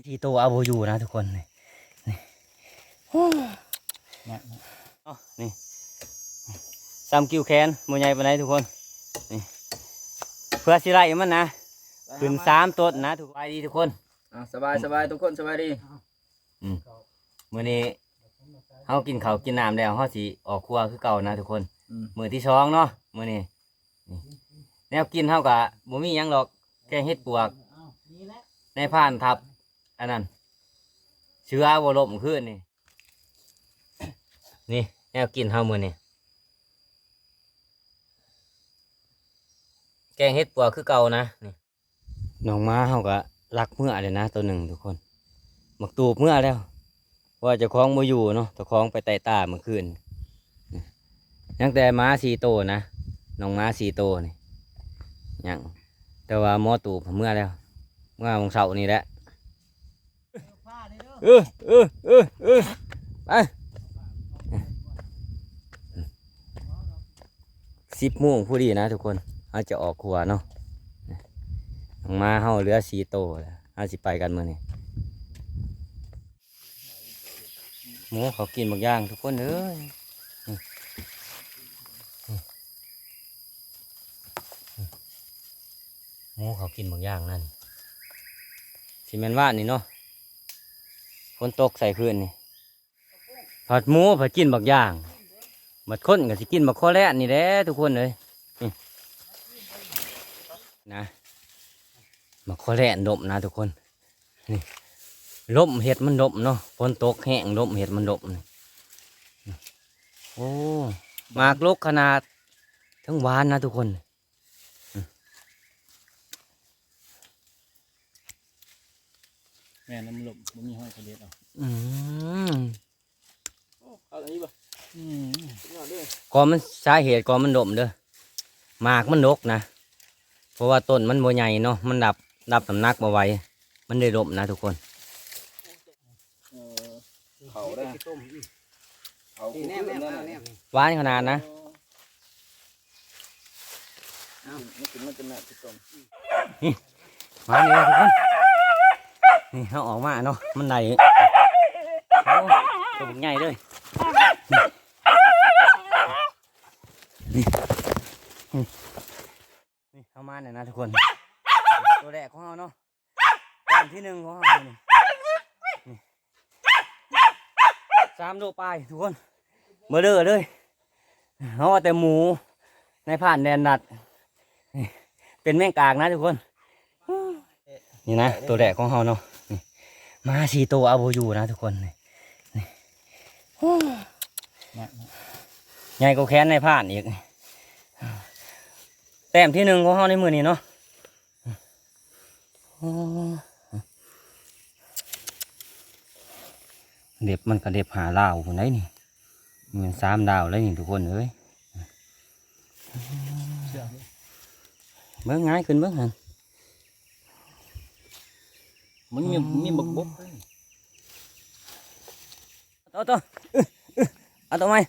ສີ່ໂຕເອົາບໍ່ຢູ່ນະທຸກຄົນ ນີ້ ນີ້ ເນາະ ນີ້ ສ່ຳກິ້ວແຂນ ບໍ່ໃຫຍ່ປານໃດທຸກຄົນ ນີ້ ເພື່ອຊິໄລ່ມັນນະ ຂຶ້ນສາມຕົ້ນນະ ທຸກ ສະບາຍດີທຸກຄົນ ອ່າ ສະບາຍ ສະບາຍທຸກຄົນ ສະບາຍດີ ອືມ ມື້ນີ້ເຮົາກິນເຂົ້າກິນນ້ຳແລ້ວ ເຮົາຊິອອກຄົວຄືເກົ່ານະທຸກຄົນ ອືມ ມື້ທີສອງເນາະ ມື້ນີ້ ນີ້ ແນວກິນເຮົາກະບໍ່ມີຫຍັງດອກ ແກງເຫັດປວກ ນາຍພານທັບ ອັນນັ້ນ ເສືອບໍ່ລົ້ມຄືນນີ້ ນີ້ ແນວກິນເຮົາມື້ນີ້ ແກງເຫັດປວກຄືເກົ່ານະ ນີ້ ນ້ອງໝາເຮົາກະລັກເມືອແລ້ວນະ ໂຕໜຶ່ງທຸກຄົນ ບັກຕູບເມືອແລ້ວ ເພາະວ່າເຈົ້າຂອງບໍ່ຢູ່ເນາະ ເຈົ້າຂອງໄປໄຕ່ຕາມື້ຄືນ ຍັງແຕ່ໝາສີ່ໂຕນະ ນ້ອງໝາສີ່ໂຕນີ້ ຍັງ ແຕ່ວ່າໝໍຕູບເມືອແລ້ວ ເມືອຫວ່າງເຊົ້ານີ້ແຫຼະ ເອີ ເອີ ເອີ ເອີ ໄປ ສິບໂມງພໍດີນະທຸກຄົນ ເຮົາຈະອອກຄົວເນາະ ໝາເຮົາເຫຼືອສີ່ໂຕແລ້ວ ເຮົາຊິໄປກັນມື້ນີ້ ໝູເຂົາກິນບັກຢ່າງທຸກຄົນເອີຍ ໝູເຂົາກິນບັກຢ່າງນັ້ນ ຊິແມ່ນວານນີ້ເນາະ ຝົນຕົກໃສ່ຄືນນີ້ ພັດໝູພັດກິນບັກຢ່າງ ບັດຄົນກໍຊິກິນບັກຄໍແລນນີ້ແຫຼະທຸກຄົນເອີຍ ນີ້ນະ ບັກຄໍແລນລົ້ມນະທຸກຄົນ ນີ້ ລົມເຮັດມັນລົ້ມເນາະ ຝົນຕົກແຮງ ລົມເຮັດມັນລົ້ມນີ້ ໂອ້ ໝາກດົກຂະໜາດ ເຖິງຫວານນະທຸກຄົນ ແມ່ນ ມັນລົ້ມ ບໍ່ມີຫອຍເຂົາເດັດເອົາ ອືມ ເອົາອັນນີ້ບໍ່ ອືມ ສຸດຍອດເດີ ກໍມັນ ສາເຫດກໍມັນລົ້ມເດີ ໝາກມັນດົກນະ ເພາະວ່າຕົ້ນມັນບໍ່ໃຫຍ່ເນາະ ມັນຮັບ ຮັບນ້ຳໜັກບໍ່ໄຫວ ມັນເລີຍລົ້ມນະທຸກຄົນ ເອີ ເຂົ້າເດີ ເຂົ້າ ນີ້ແນມ ແນມ ແນມ ຫວານຂະໜາດນະ ເອົາ ມັນຂຶ້ນມາຈະແມ່ນຄືຕົ້ນ ນີ້ ມານີ້ທຸກຄົນ ນີ້ເຮົາອອກມາເນາະ ມັນໄດ້ ໂອ້ ໂຕບັກໃຫຍ່ເລີຍ ນີ້ ນີ້ ນີ້ ເຮົາມາແລ້ວນະທຸກຄົນ ໂຕແລກຂອງເຮົາເນາະ ແຕ້ມທີໜຶ່ງຂອງເຮົານີ້ ນີ້ ສາມໂລປາຍທຸກຄົນ ເບີເລີເລີຍ ເຮົາເອົາແຕ່ໝູ ນາຍພານແລ່ນລັດ ນີ້ ເປັນແມງກາກນະທຸກຄົນ ນີ້ນະ ໂຕແລກຂອງເຮົາເນາະ ນີ້ ໝາສີ່ໂຕເອົາບໍ່ຢູ່ນະທຸກຄົນ ນີ້ ນີ້ ໃຫຍ່ກວ່າແຂນນາຍພານອີກ ແຕ້ມທີໜຶ່ງຂອງເຮົາໃນມື້ນີ້ເນາະ ເລັບມັນກະເລັບຫ້າດາວພຸ້ນໃດນີ້ ແມ່ນສາມດາວແລ້ວນີ້ທຸກຄົນເອີຍ ເບິ່ງ ຫງາຍຂຶ້ນເບິ່ງຫັ້ນ ມັນມີ ມີບັກບົກ ເອົາຕໍ່ ເອົາຕໍ່ ເອົາຕໍ່ໃໝ່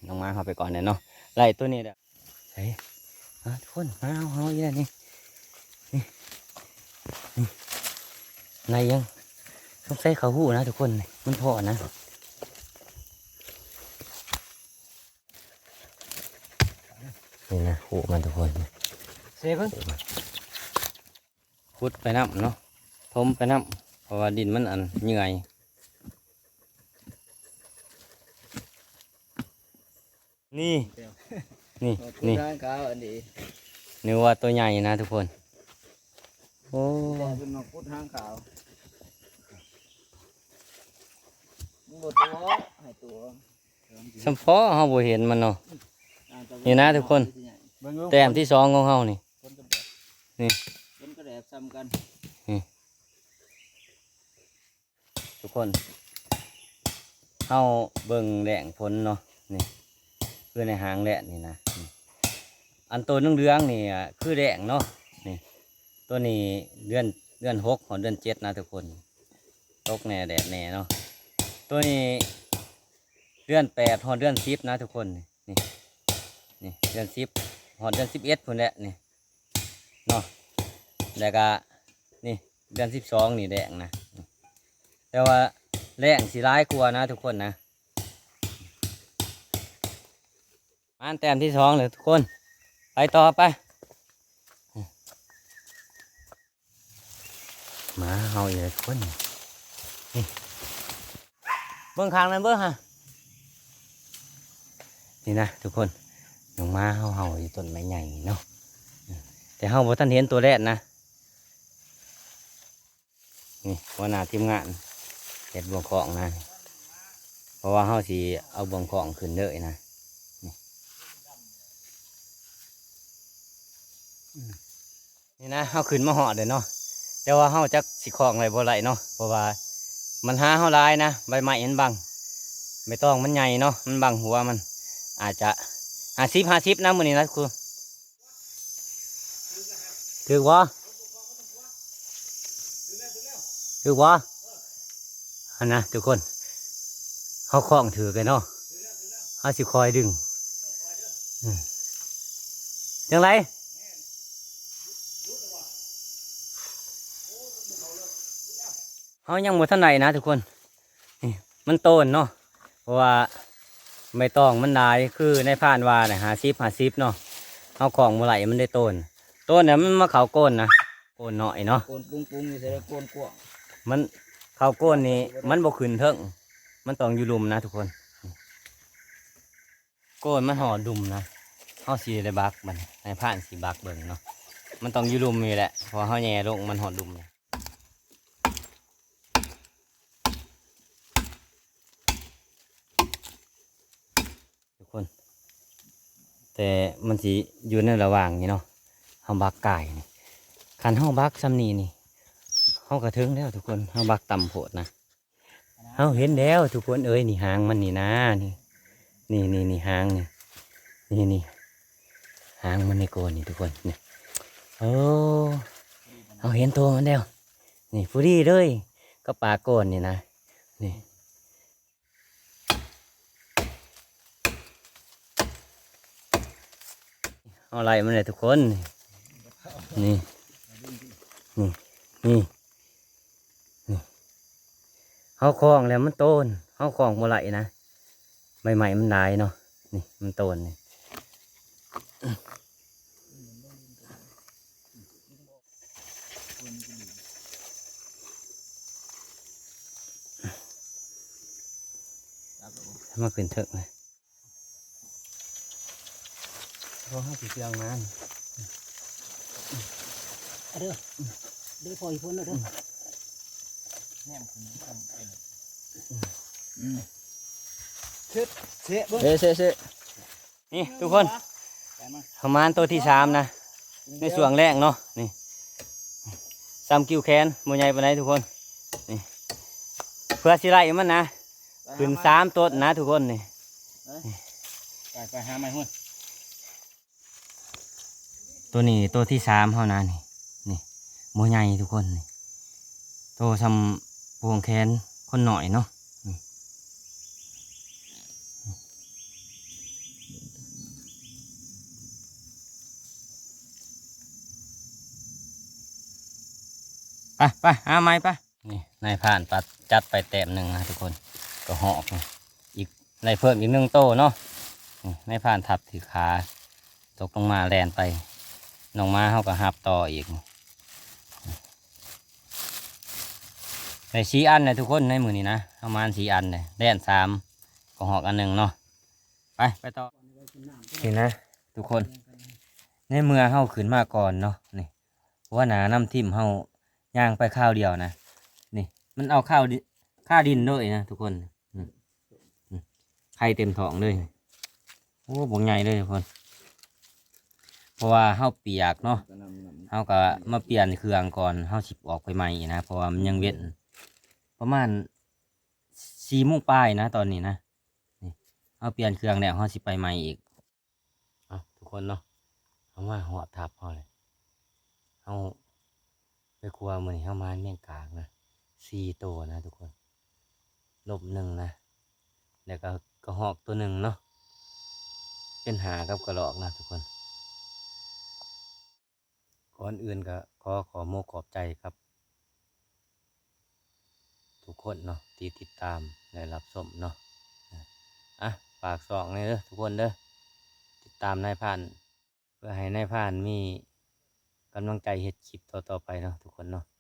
ນ້ອງໝາເຮົາໄປກ່ອນແດ່ເນາະ ໄລ່ໂຕນີ້ແຫຼະ ໃສ ອ່າ ທຸກຄົນ ມາເອົາເຮົາອີກແລ້ວນີ້ ນີ້ ນີ້ ໄລ່ຍັງ ສົງໄສເຂົາຮູ້ນະທຸກຄົນ ມັນພໍ້ນະ ນີ້ນະ ຮູ້ມັນທຸກຄົນ ເຊເບິ່ງ ຂຸດໄປນຳເນາະ ຖົມໄປນຳ ເພາະວ່າດິນມັນອັນເຫຍື່ອຍ ນີ້ ນີ້ ນີ້ ທາງຂາວອັນນີ້ ນຶກວ່າໂຕໃຫຍ່ນະທຸກຄົນ ໂອ້ ແຕ່ເປັນໝາກພຸດຫາງຂາວ ມັນບໍ່ຕົວ ໃຫ້ຕົວ ສ່ຳພໍເຮົາບໍ່ເຫັນມັນເນາະ ອ່າ ແຕ່ ນີ້ນະທຸກຄົນ ເບິ່ງ ແຕ້ມທີສອງຂອງເຮົານີ້ ຝົນກະແດດ ນີ້ ຝົນກະແດດສ່ຳກັນ ນີ້ ທຸກຄົນ ເຮົາເບິ່ງແຫຼງຝົນເນາະ ນີ້ ຄືໃນຫາງແດດນີ້ນະ ນີ້ ອັນໂຕເຫຼືອງໆນີ້ ອາ ຄືແຫຼງເນາະ ນີ້ ໂຕນີ້ເດືອນ ເດືອນຫົກຮອດເດືອນເຈັດນະທຸກຄົນ ຕົກແດ່ແດດແດ່ເນາະ ໂຕນີ້ເດືອນແປດຮອດເດືອນສິບນະທຸກຄົນ ນີ້ ນີ້ ນີ້ ເດືອນສິບຮອດເດືອນສິບເອັດພຸ້ນແຫຼະ ນີ້ ເນາະ ແລ້ວກະນີ້ເດືອນສິບສອງນີ້ແລ້ງນະ ແຕ່ວ່າແລ້ງຊິຫຼາຍກວ່ານະທຸກຄົນນະ. ມາແຕ້ມທີສອງເລີຍທຸກຄົນ ໄປຕໍ່ໄປ. ໝາເຫົ່າອີກແລ້ວທຸກຄົນ ນີ້ ເບິ່ງຂ້າງນັ້ນເບິ່ງຫາ ນີ້ນະທຸກຄົນ ນ້ອງໝາເຮົາເຫົ່າຢູ່ຕົ້ນໄມ້ໃຫຍ່ນີ້ເນາະ ແຕ່ເຮົາບໍ່ທັນເຫັນຕົວແລດນະ. ນີ້ຫົວໜ້າທີມງານເຮັດບ່ວງຄ້ອງນະ ເພາະວ່າເຮົາຊິເອົາບ່ວງຄ້ອງຂຶ້ນເລີຍນະ ນີ້ ນີ້ນະ ເຮົາຂຶ້ນມາຮອດແລ້ວເນາະ ແຕ່ວ່າເຮົາຈັກຊິຄ້ອງໄດ້ບໍ່ໄດ້ເນາະ ເພາະວ່າມັນຫາເຮົາຫຼາຍນະ ໃບໄມ້ມັນບັງ ໃບຕອງມັນໃຫຍ່ເນາະ ມັນບັງຫົວມັນ ອາດຈະຫ້າສິບ ຫ້າສິບນະມື້ນີ້ນະ ຄື ຖືກບໍ່? ຖືກບໍ່? ຫັ້ນນະທຸກຄົນ ເຮົາຄ້ອງຖືກແລ້ວເນາະ ເຮົາຊິຄອຍດຶງ ອືມ ຈັ່ງໃດ? ເຮົາຍັງບໍ່ທັນໄດ້ນະທຸກຄົນ ນີ້ມັນໂຕນເນາະ ເພາະວ່າໃບຕອງມັນຫຼາຍ ຄືນາຍພານວ່ານະ ຫ້າສິບ ຫ້າສິບເນາະ ເຮົາຄ້ອງບໍ່ໄດ້ ມັນໄດ້ໂຕນ ໂຕນນະ ມັນມາເຂົ້າໂກນນະ ໂກນນ້ອຍເນາະ ໂກນປຸງໆຢູ່ໃສ ໂກນກວ້າງ ມັນເຂົ້າໂກນນີ້ ມັນບໍ່ຂຶ້ນເທິງ ມັນຕ້ອງຢູ່ລຸ່ມນະທຸກຄົນ. ໂກນມັນຮອດລຸ່ມນະ ເຮົາຊິໄດ້ບັກ ບັດນີ້ນາຍພານຊິບັກເບິ່ງເນາະ ມັນຕ້ອງຢູ່ລຸ່ມນີ້ແຫຼະ ເພາະວ່າເຮົາແຍ່ລົງມັນຮອດລຸ່ມນະ ທຸກຄົນ ແຕ່ມັນຊິຢູ່ໃນລະຫວ່າງນີ້ເນາະ ເຮົາບັກກາຍນີ້ ຄັນເຮົາບັກຊ່ຳນີ້ນີ້ ເຮົາກະເຖິງແລ້ວທຸກຄົນ ເຮົາບັກຕ່ຳໂພດນະ. ເຮົາເຫັນແລ້ວທຸກຄົນເອີຍ ນີ້ຫາງມັນນີ້ນາ ນີ້ ນີ້ ນີ້ ນີ້ຫາງນີ້ ນີ້ ນີ້ຫາງມັນໃນໂກນນີ້ທຸກຄົນ ນີ້ ໂອ້ ເຮົາເຫັນໂຕມັນແລ້ວ ນີ້ ພໍດີເລີຍກັບປາກໂກນນີ້ນະ ນີ້ ເຮົາໄລ່ມັນແລ້ວທຸກຄົນ ນີ້ ນີ້ ນີ້ ນີ້ ເຮົາຄ້ອງແລ້ວມັນໂຕນ ເຮົາຄ້ອງບໍ່ໄດ້ນະ ໃບໄມ້ມັນຫຼາຍເນາະ ນີ້ມັນໂຕນນີ້ ມາຂຶ້ນເທິງເລີຍ ເພາະເຮົາຊິເຊື່ອງມາ ເດີ ເດີ ພໍອີ່ພົ້ນເດີ ແນມຂຶ້ນ ອືມ ເຊະ ເຊະເບິ່ງ ເຊະ ເຊະ ເຊະ ນີ້ທຸກຄົນ ປະມານໂຕທີສາມນະ ໃນຊ່ວງແລງເນາະ ນີ້ ຊ່ຳກິ້ວແຂນ ບໍ່ໃຫຍ່ປານໃດທຸກຄົນ ນີ້ ເພື່ອຊິໄລ່ມັນນະ ຂຶ້ນສາມຕົ້ນນະທຸກຄົນ ນີ້ ໄປ ໄປຫາໄມ້ພຸ້ນ ໂຕນີ້ໂຕທີສາມເຮົານະ ນີ້ ນີ້ ບໍ່ໃຫຍ່ທຸກຄົນ ນີ້ ໂຕຊ່ຳພວງແຂນຄົນນ້ອຍເນາະ ນີ້ ໄປ ໄປ ຫາໃໝ່ໄປ ນີ້ນາຍພານປັດ ຈັດໄປແຕ້ມໜຶ່ງນະທຸກຄົນ ກະຮອກ ອີກ ໄດ້ເພີ່ມອີກໜຶ່ງໂຕເນາະ ນີ້ນາຍພານທັບຖືກຂາ ຕົກລົງມາແລ່ນໄປ ນ້ອງໝາເຮົາກໍຮັບຕໍ່ອີກ ໄດ້ສີ່ອັນແຫຼະທຸກຄົນ ໃນມື້ນີ້ນະ ປະມານສີ່ອັນເດ້ ແລ່ນສາມ ກະຮອກອັນໜຶ່ງເນາະ ໄປ ໄປຕໍ່ ນີ້ນະທຸກຄົນ ໃນເມື່ອເຮົາຂຶ້ນມາກ່ອນເນາະ ນີ້ ຫົວໜ້ານຳທີມເຮົາຍ່າງໄປຄາວດຽວນະ ນີ້ ມັນເອົາຄາວດິ ຄາດິນເລີຍນະທຸກຄົນ ນີ້ ນີ້ ໄຂ່ເຕັມທ້ອງເລີຍ ໂອ້ ບັກໃຫຍ່ເລີຍທຸກຄົນ ເພາະວ່າເຮົາປຽກເນາະ ເຮົາກະມາປ່ຽນເຄື່ອງກ່ອນ ເຮົາຊິອອກໄປໃໝ່ນະ ເພາະວ່າມັນຍັງເວັນ ປະມານສີ່ໂມງປາຍນະ ຕອນນີ້ນະ ນີ້ ເຮົາປ່ຽນເຄື່ອງແລ້ວ ເຮົາຊິໄປໃໝ່ອີກ ເອົາທຸກຄົນເນາະ ເຮົາມາຮອດທັບເຮົາແລ້ວ ເຮົາໄປຄົວ ມື້ນີ້ເຮົາມາແມງກາກນະ ສີ່ໂຕນະທຸກຄົນ ລົບໜຶ່ງນະ ແລ້ວກໍກະຮອກໂຕໜຶ່ງເນາະ ເປັນຫ້າກັບກະລອກນະທຸກຄົນ. ກ່ອນອື່ນກໍຂໍຂອບມົກຂອບໃຈກັບທຸກຄົນເນາະ ທີ່ຕິດຕາມ ແລະ ຮັບຊົມເນາະ. ອ່ະ ຝາກຊ່ອງແດ່ເດີທຸກຄົນເດີ ຕິດຕາມນາຍພານ ເພື່ອໃຫ້ນາຍພານມີກຳລັງໃຈເຮັດຄລິບຕໍ່ໆໄປເນາະທຸກຄົນເນາະ.